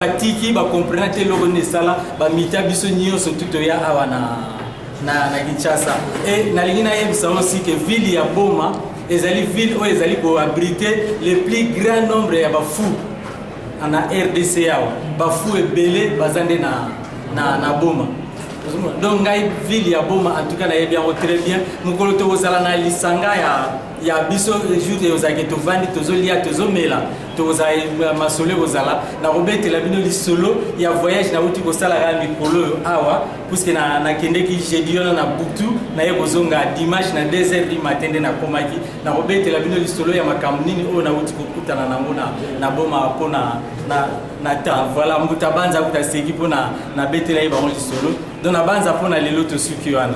Batiki bacomprena te eloko nini esala bamita biso nyonso tu toya awa na Kinshasa. E nalingi nayebisa aussi ke ville ya Boma ezali ville oyo ezali koabrite le plus grand nombre ya bafou na RDC awa. Bafou ebele baza nde na Boma. Donc ngai ville ya Boma en tout cas nayebi yango très bien. Mokolo tokozala na lisanga ya biso jour ezalaki tovandi, tozolia, tozomela, tokozala masolo, ekozala nakobetela bino lisolo ya voyage nauti kosala kaka mikolo oyo awa, puisque nakendeki jeudi wana na butu, naye kozonga dimanche na 2 heures du matin nde nakomaki. Nakobetela bino lisolo ya makambo nini oyo nauti kokutana nango na Boma mpo na temps. Voilà, mbuta banza kuta seki mpo nabetela ye bango lisolo. Donc na banza mpo na lelo tosuki wana,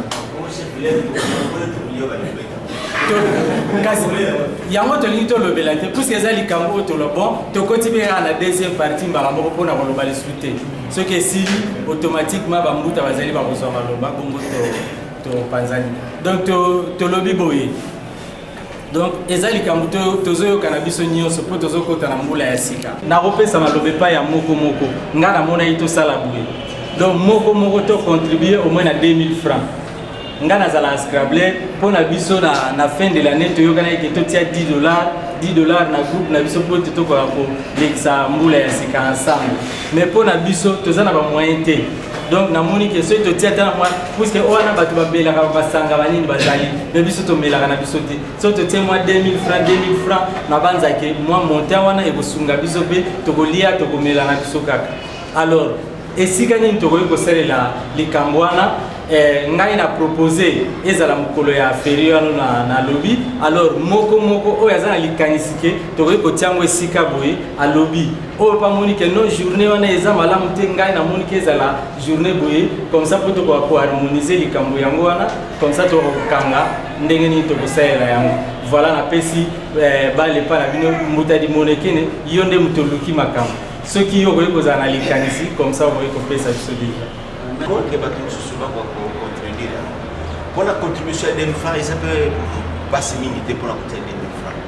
kasi yango tolingi tolobela te puisque eza likambo oyo tolo. Bon, tokoti mpe kaka na deuxième partie mbala moko mpona koloba lisusu te. Soki esili, automatiquement bambuta bazali bakozwa maloba, bongo topanzani. Donc tolobi boye, donc eza likambo tozoyoka na biso nyonso mpo tozokɔta na mbula ya sika. Nakopesa maloba epai ya moko moko. Ngai namonaki tosala boye, donc moko moko tocontribue au moins na 2000 francs. Ngai nazala scrabler mpo na biso na fin de l'année toyokanaki ke totia 10 $, 10 $ na groupe na biso mpo ete tokoka kolekisa mbula ya sika ensemble. Mais mpo na biso toza na bamoyen te. Donc namoni ke soki totia ata na mwa, puisque wana bato babelaka basanga banini bazali, mais biso tomelaka na biso te. Soki totie mwa 2000 francs, 2000 francs, nabanzake mwa montant wana ekosunga biso mpe tokolia, tokomela na biso kaka. Alors esika nini tokoki kosalela likambo wana? Ngai na propose ezala mokolo ya férié wana na lobi. Alors moko moko oyo aza na likanisi ke tokoki kotia yango esika boye, alobi. Oyo mpe amoni ke non, journée wana eza malamu te, ngai namoni ke ezala journée boye, comme ça mpo tokoka koharmoniser likambo yango wana, comme ça tokokanga ndenge nini tokosalela yango. Voilà, napesi bale epa na bino. Mbutadi Monekene, yo nde moto oluki makambo. Soki yo okoki kozala na likanisi, comme ça okoki kopesa biso déjà. Ke bato mosusu bakoka kocontredire yango. Mpona contribution ya 2000 francs, eza mpe mpasi mingi te mpona kotia 2000 francs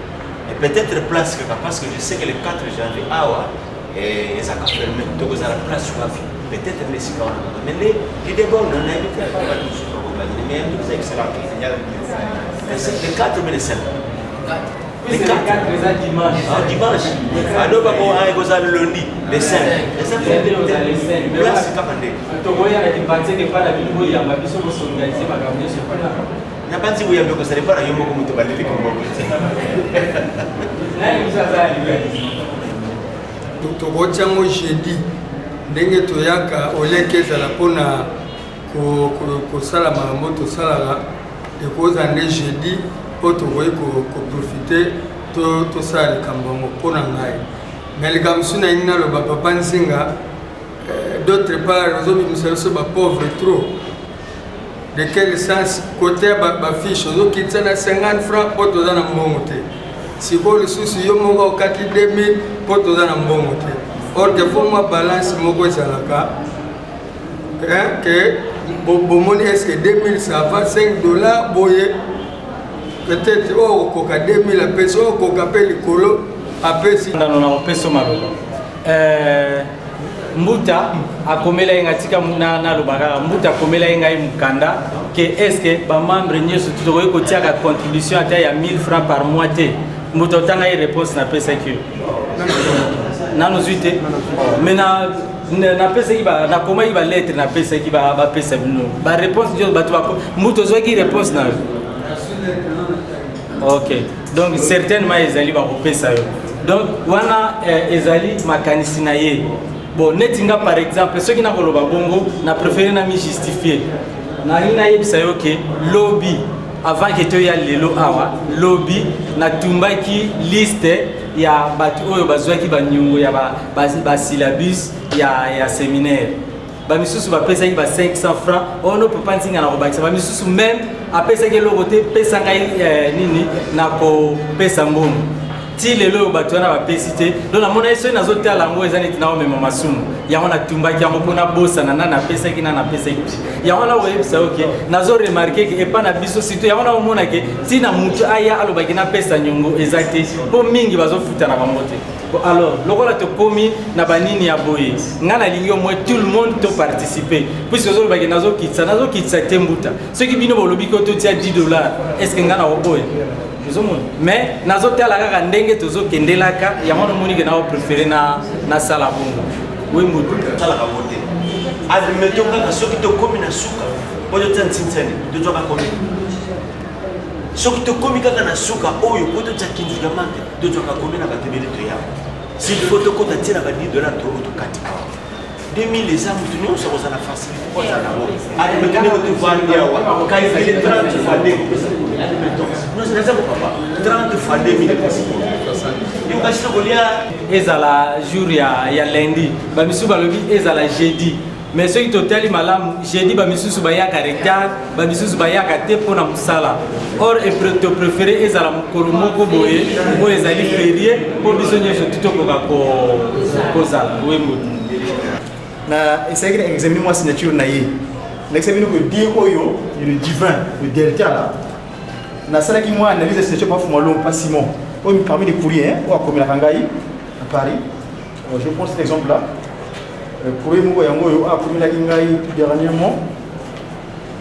et peut-être place kaka, parce que je sais que le 4 janvier awa ezaka fermé. Tokozala place wapi? Peut-être nde esika wana kaka. Mais nde l'idée bonne, nayebi te pa bato mosusu bakobandeli, mais yango eza excellent. Le 4 ou le 5? Le 4 eza dimanche. Ah, dimanche. Alors bako ekozala lundi le 5. Eza place kaka nde. Tokoya na lipanzeke epa na bino, boyamba biso, bosorganize makambo nyonso mpona Na banzi boyambi ekozala epa na yo moko moto bandeli komboko. Nani mosu aza ya likanisi? Tokotia yango jeudi ndenge toyaka. Oleke ezala mpona kosala makambo tosalaka, ekozala nde jeudi mpo tokoki koprofite tosala likambo yango. Mpo na ngai, mais likambo mosusu nalingi naloba, papa Nzinga, d'autre part ozobimisa biso bapauvre trop. De quel sens? Kote ya bafiche ozokitisa na 50 francs mpo toza na mbongo te. Sikoyo lisusu yo moko okati 2000 mpo toza na mbongo te. Or que faut mwa balance moko ezalaka ke bomoni est ce que 2000 ça va, 5 $ boye peut-être oyo okokoka 2000 apesi, oyo okoka mpe likolo apesi. Ndano na kopesa maloba, mbuta akomela ye ngai, tika naloba kaka, mbuta akomela ye ngai mokanda ke est-ce bamembre nyonso tokoki kotiaka contribution ata ya 1000 francs par mois te. Mbuta, otanga ye réponse napesaki yo? Nano zwi te, mais na napesaki, nakomaki balettre, napesaki, bapesa bino baréponse nyonso. Bato, mbuta, ozwaki réponse na yo? Ok, donc certainement ezali bakopesa yo. Donc wana ezali makanisi na ye. Bon, neti nga par exemple, soki nakoloba bongo, na préféré na mi justifie. Nalingi nayebisa yo ke lobi, avant ke toya lelo awa, lobi natumbaki liste ya bato oyo bazwaki baniongo ya basyllabus ya séminaire. Bamisusu bapesaki ba 500 francs ono papa Nzinga na kobakisa. Bamisusu même apesaki eloko te, pesa ngai nini, nakopesa mbongo. Ti lelo oyo bato wana bapesi te. Donc namonaki soki nazotala yango eza neti naomema masumu. Yango natumbaki yango mpo nabosana na napesaki na napesaki te. Yango na koyebisa yo ke nazo remarquer ke epa na biso surtout, yango naomona ke ntina motu aya alobaki napesa nyongo eza te, mpo mingi bazofuta na bango te. Bon, alors lokola tokomi na banini ya boye, ngai nalingi au moins tout le monde to participer, puisque ozolobaki nazokitisa, nazokitisa te mbuta. Soki bino bolobi ko totia 10 $, est ce que ngai nakoboya? Ozomona, mais nazotala kaka ndenge tozokendelaka yango, nomoni ke naopréféré na nasala bongo. We mbutu. Tosalaka ngo te. Admettons kaka soki tokómi na suka po totia ntinsani, tozwaka combien? Soki tokómi kaka na suka oyo po totia kinzukamante, tozwaka combien na bato ebele toya? S'il faut tokota ntina ba 10 $ to oyo tokati awa, 2000 eza motu nyonso akozala facilité po azala nango. Admettons ndenge tovandi awa, calcule 30 fois 2 kopesa combien? Admettons naza ko papa, 30 fois 2000 epesi yo kasi tokolia. Ezala jour ya lundi, bamisusu balobi ezala jeudi, mais soki totali malamu, jeudi bamisusu bayaka retard, bamisusu bayaka te mpo na mosala. Or topréféré ezala mokolo moko boye oyo ezali férié mpo biso nyonso tu tokoka kozala. We mbutu. Na esalaki na examine mwa signature na ye, nakisa bino ko d oyo, le divin, le delta là. Nasalaki mwa analyse ya signature pa Fumalongo, pa Simon oyo, parmi les courriers oyo akomelaka ngai à Paris. Je prends cet exemple là, courrier moko yango oyo akomelaki ngai tout dernièrement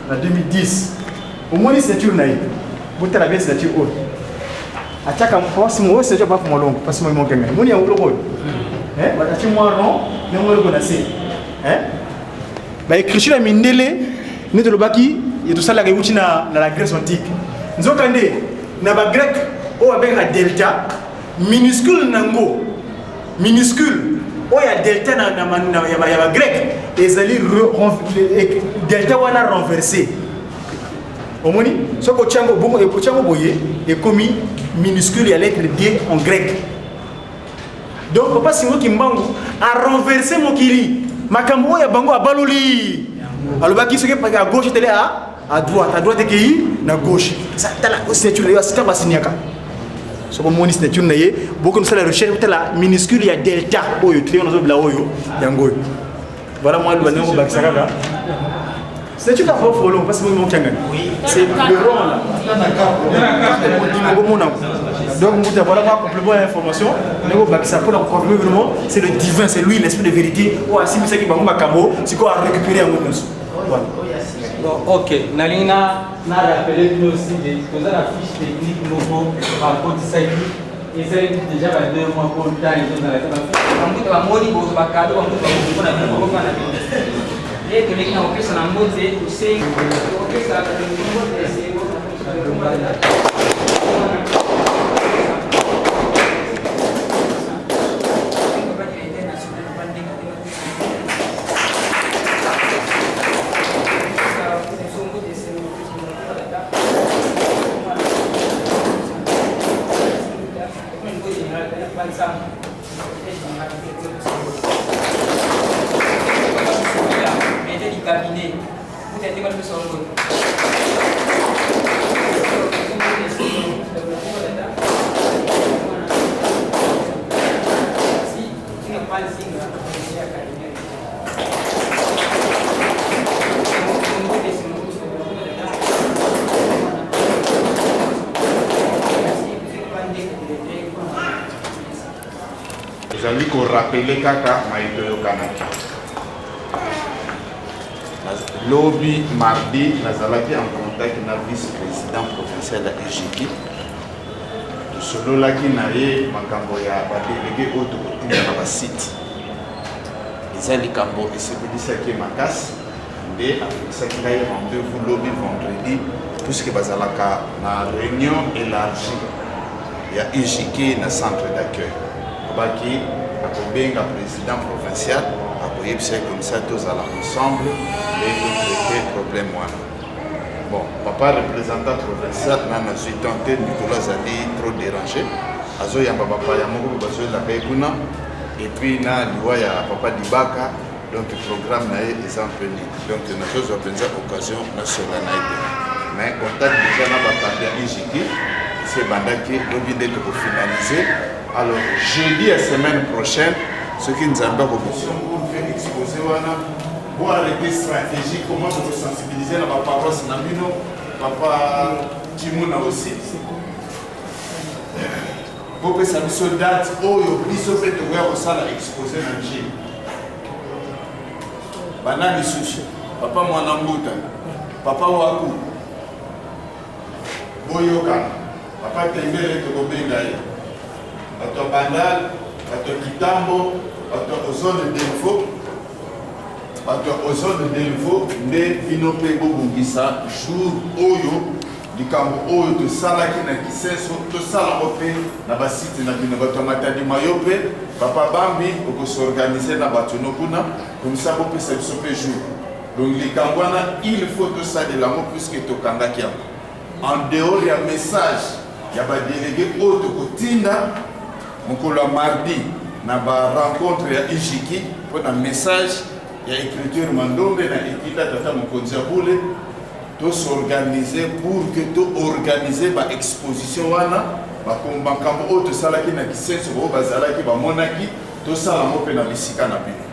na 2010. Omoni signature na ye, botala bien signature oyo atiaka pa Simon oyo, signature pa Fumalongo, pa Simon Mokenga. Omoni yango, eloko oyo atie mwa rond ndenge eloko na se baécriture ya mindele nde tolobaki tosalaka euti na la Grèce antique. Nzoka nde na bagrec oyo babengaka delta, minuscule nango, minuscule oyo ya delta ya bagrec ezali delta wana renversé. Omoni, soki otiango otiango boye, ekomi minuscule ya lettre D en grec. Donc papa Simon Kimbangu a renversé mokili, makambo oyo ya bango abaloli. Alobaki soki à gauche etele à droite, à droite ekei na gauche. Tala signature na ye, ntango asignaka, soki omoni signature na ye, bokoki kosala recherche, tala minuscule ya delta oyo triangle nazobela oyo, yango oyo. Voilà, moi loba ndenge kobakisa kaka signature kaka folo parce que moi mokiangani, c'est le rond là okomona. Donc mbuta, voilà moi complément ya information ndenge kobakisa mpona koconfirmer vraiment, c'est le divin, c'est lui l'esprit de vérité oyo asimbisaki bango makambo, sikoyo arécupéré yango nyonso. Voilà. Bon, ok, nalingi na rappeler bino aussi toza na fiche technique moko bakotisaki, esalaki déjà ba 2 mois po temps ezozala te. Bambuta bamoni bozwa bacadeau, bambuta bakoko na bino, bakoko na bino. E toleki na kopesa na mbote, tosengi kopesa mbote esengo. Cabinet Ezali korappeler kaka maye toyokanaki lobi mardi. Nazalaki en contact na vice président provincial ya UGK, tosololaki na ye makambo ya badélégué oyo tokotinda na basite. Eza likambo esepelisaki ye makasi, nde afixaki ngai rendez-vous lobi vendredi, puisque bazalaka na réunion élargie ya UGK na centre d'accueil. Abaki akobenga président provincial, akoyebisa ye, comme ça tozala ensemble nde totraite problème wana. Bon, papa représentant provincial na nazwi temps te, mikolo azali trop dérangé, azoyamba bapaya moko mpe bazoyelaka ye kuna, et puis na liwa ya papa Dibaka, donc programme na ye eza mpe nini, donc nazozwa mpenza occasion nasola na ye te. Mais contact déjà na bakambi ya UGK esi ebandaki, lobi nde tokofinalize. Alors jeudi ya semaine prochaine, soki Nzambe akobiso mpe exposé wana, bo arrêter stratégie comment bokosensibiliser na baparoisse na bino. Papa Timuna aussi. Bopesa biso date oyo biso mpe tokoya kosala expose na Njili. Bana lisusu, papa mwana mbuta, papa waku, boyokana. Papa Tembele tokobenga ye. Bato ya Bandal, bato ya Kitambo, bato ya Ozone Delvaux, bato ya Ozone Delvaux nde bino mpe bobongisa jour oyo likambo oyo tosalaki na Kisenso tosala yango mpe na basite na bino. Bato ya Matadi Mayo mpe papa Bambi okosorganize na bato no kuna komisa bopesa biso mpe jour. Donc likambo wana il faut tosalela yango puisque tokangaki yango en dehors ya message ya ba délégué oyo tokotinda mokolo ya mardi na ba rencontre ya ijiki mpo na message ya écriture mandombe na etinda tata mokonzi ya bule tosorganize pour que toorganize ba exposition wana makambo oyo tosalaki na kisenso oyo bazalaki bamonaki tosala yango mpe na bisika na bino.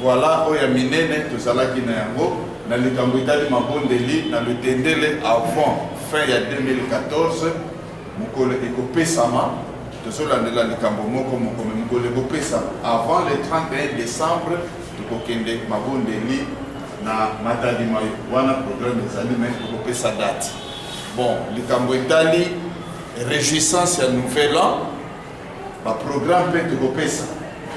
Voilà oyo ya minene tozalaki na yango na likambo etali mabondeli na Lutendele avant fin ya 2014. Mokolo ekopesama, tozolandela likambo moko moko, me mokolo ekopesama avant le 31 décembre tokokende mabondeli na Matadi Mayo. Wana programme ezali, me tokopesa date. Bon, likambo etali réjouissance ya nouvel an, ba programme mpe tokopesa,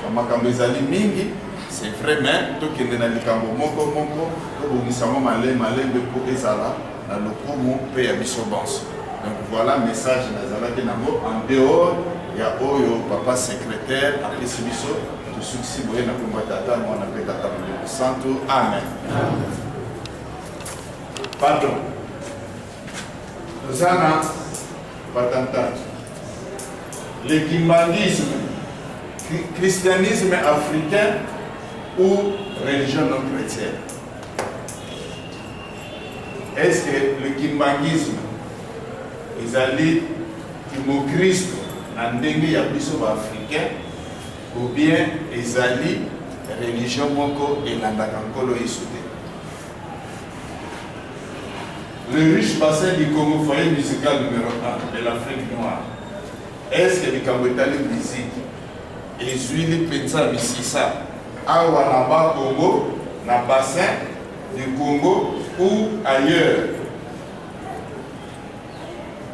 bamakambo ezali mingi, c'est vrai, mais tokende na likambo moko moko, tobongisa yango malembe malembe mpo ezala na lokumu mpe ya biso banso. Donc voilà message nazalaki nango en dehors ya oyo papa secrétaire apesi biso. Tosukisi boye na kombo ya Tata, Mwana mpe Tata Molimo Santu. Amen. Pardon, toza na patantatu. Le kimbanguisme, christianisme africain ou religion non chrétienne? Est-ce que le kimbanguisme ezali kimokristo na ndenge ya biso ba-africain ou bien ezali religion moko elandaka Nkolo Yesu te? Le riche bassin du Congo, foyer musical numéro 1 de l'Afrique noire. Est-ce que likambo etali musique ezwili mpenza misisa awa na ba Congo, na bassin du Congo ou ailleurs?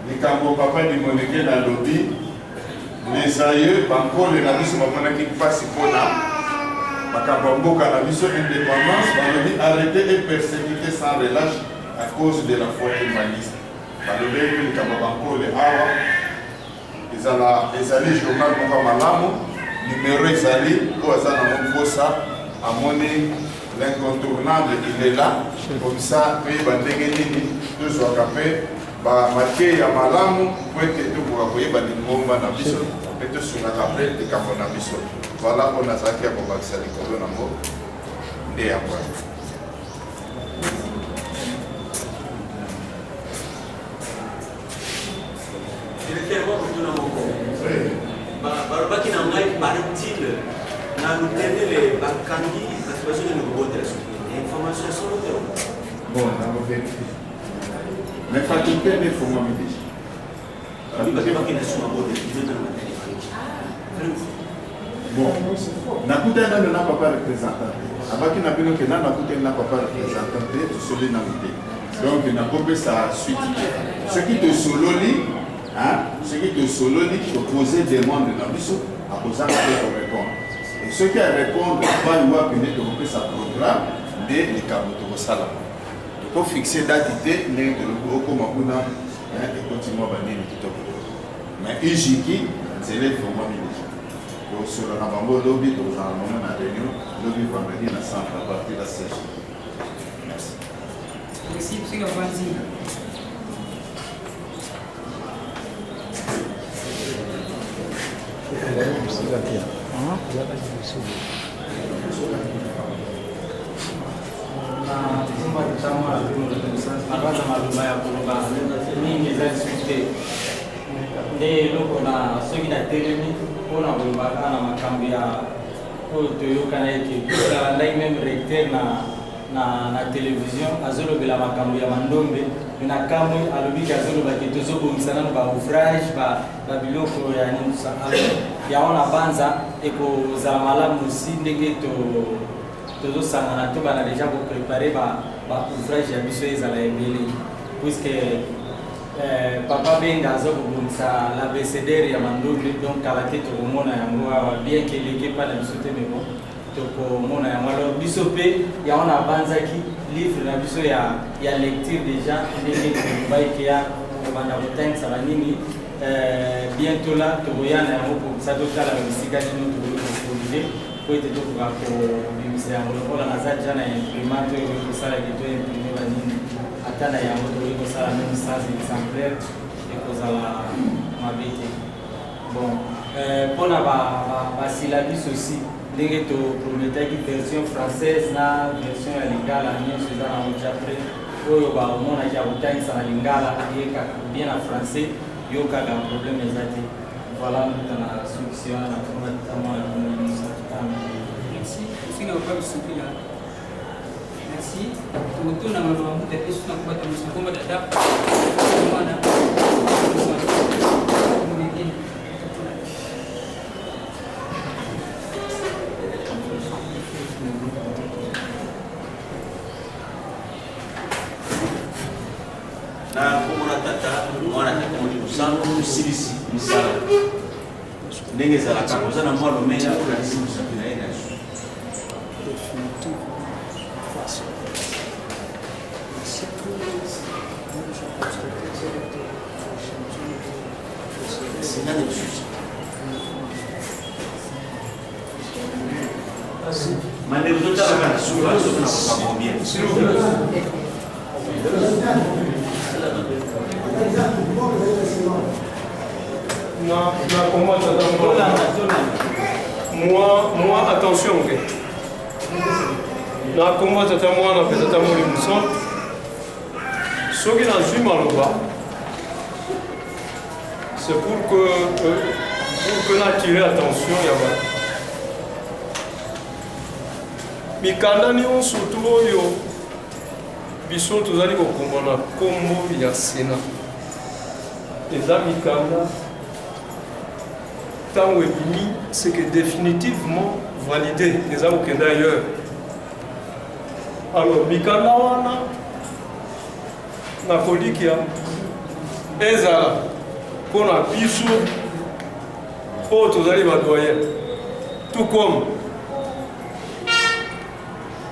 Likambo papa Dimoneke nalobi, les aïeux bankole na biso bamonaki mpasi mpona makambo ya mboka na biso indépendance, balobi arrêter et persécuter sans relâche à cause de la foi kimbanguiste. Balobeli mpe likambo ya bankole awa. Ezala ezali journal moko ya malamu, numero ezali oyo aza nango mposa amoni l'incontournable, il est là. Comme ça toyeba ndenge nini tozwaka mpe bamateya ya malamu mpo ete tokoka koyeba lingomba na biso mpe tosungaka mpe likambo na biso. Voilà oyo nazalaki ya kobakisa likolo nango nde yango wana. Directeur, mwa kotuna moko. Balobaki na ngai paraît-il na Lutendele bakangi bato bazokende kobotela soki information ya solo te. Bon, nakovérifie. Mais faculté nde efongwami déjà. Babi bato bakende so mabotela bino na matali. Bon, nakutani nano na papa représentant te. Abaki na bino ke nano nakutani na papa représentant te, tosoli nano te. Donc nakopesa suite te. Soki tosololi, hein, soki tosololi, topose demande na biso, akozanga te korépondre. Et soki arépondre epai wapi nde tokopesa programme nde likambo tokosala. Tokofixe date te ndenge tolobi okoma kuna, hein, ekoti mwa banini kitoko. Mais ijiki nzela efongwami deja. Tosolola na bango lobi, tokozala na bango na réunion lobi vendredi na centre à partir ya 16 heures. Merci. Merci, monsieur Gavanzi. Na nkombo ya Tata, Mwana mpe Molimo Santu, nabanza maloba ya koloba mingi eza lisusu te. Nde eloko na soki natelemi mpo na koloba kaka na makambo ya oyo toyokana ete nalandaki meme recteur na na, na television azolobela makambo ya mandombe me na kamwe alobi ke azoloba ke tozobongisa nano ba ouvrage ba, ba biloko ya nini sa alors yango na banza ekozala malamu osi ndenge to tozosangana tobanda deja koprepare ba, ba ouvrage ya biso ezala ebele puisque eh, papa benga aza kobongisa l'abcdr ya mandombe donc kala te tokomona yango awa bien ke eleki epai na biso te mais bon tokomona yango alors biso mpe yango nabanzaki livre na biso ya, ya lecture déjà ndenge tolobaki ya kobanda kotangisa banini euh, bientôt la tokoya na yango kokisa totala bisika nini tokoki kokorige po ete tokoka kobimisa yango lokola naza deja na imprimante oyo ekoki kosala ke to imprime banini ata na yango tokoki kosala meme sans exemplaire ekozala mabe te bon euh, mpo na basyllabus ba, ba aussi ndenge toprometaki version française na version ya lingala nyonso eza nango ja près oyo bamonaki ya kotangisa na lingala ye kaka bien na français yo kaka problème eza te voilà mbuta na sukisi wana na komona tata mwana Merci. Osinga papa Bisukila. Merci. Tokotuna maloba mbuta mpe suna kobata mosu na komba tata mwana Na nkombo na tata mwana tata molimo santu tosilisi misala ndenge ezalaka oza na mwa lomena olakisi mosapi na ye na lisusu. Nani lisusu mandeko totalaka na suka soki na koka combien? Na, na comment tata moi, moi, attention, ok. Na kombo tata mwana mpe tata molimo santu, soki nazwi maloba, c'est pour que natire attention ya bato. Mikanda nyonso to oyo biso tozali kokoma na nkombo ya Sénat eza mikanda ntango ebimi, c'est que définitivement validé, eza kokende ailleurs. Alors mikanda wana nakolikia ezala mpo na biso oyo tozali badoyen, tout comme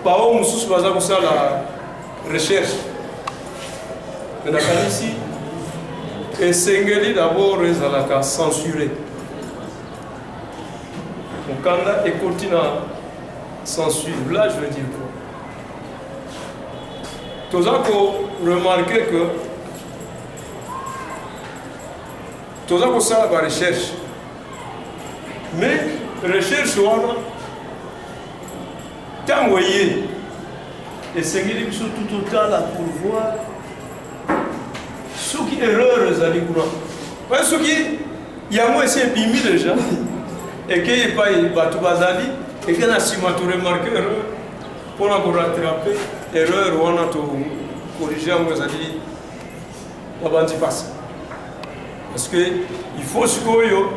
baoyo mosusu baza kosala recherche. Me nakanisi esengeli d'abord ezalaka censuré. Mokanda ekoti na censure. Là, je veux dire quoi? Toza koremarke que toza kosala barecherche, mais recherche wana ntango eye esengeli biso tutotala pour voir soki erreur ezali kuna. Po soki yango esi ebimi déjà, ekei epai bato bazali, eke na nsima toremarke erreur, mpona korattrape erreur wana, tokorige yango, ezali babandi mpasi, parce que il faut sikoyo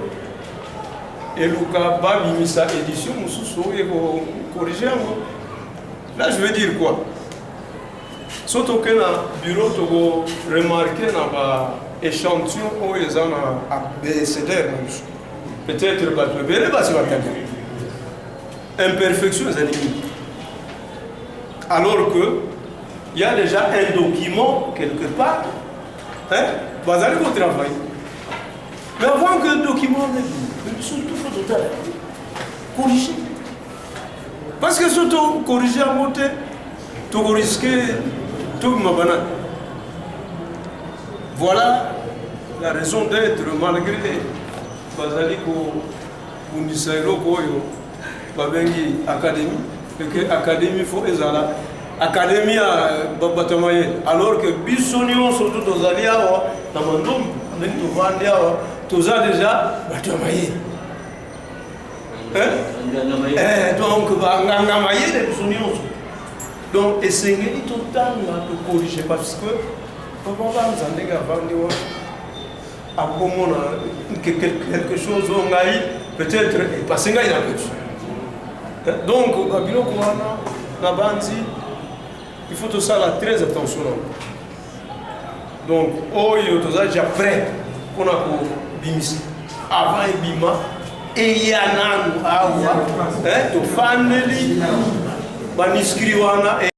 eluka babimisa édition mosusu oyo ekokorige yango. Là, je veux dire quoi? So toke na bureau, tokoremarke na ba échantillon oyo eza na abcdr na biso, peut-être bato ebele basi batali, imperfection ezali mingi, alors que il y a déjà un document quelque part, hein, bazali kotravailler. Mais avant que le document ne biso tout faut totala corriger, parce que so tokorige yango te, tokorisque tobima banani. Voilà la raison d'être. Malgré bazali kobundisa eloko oyo babengi académie, eke académie fo ezala académie ya bato ya mayele, alors que biso nyonso to tozali awa na Mandombe, ndenge tovandi awa, toza déjà bato ya mayele. Hein? Eh, donc banganga mayele biso nyonso. Donc esengeli totanga, tocorrige, parce que papa Banza ndenge avandi wana akomona quelque chose oyo ngai peut-être epase ngai na peso. Donc babiloko wana na banzi, il faut tosala très attention nango. Donc oyo toza déjà prêt mpona kobimisa avant ebima, eya nanu awa, tofandeli manuscrit wana.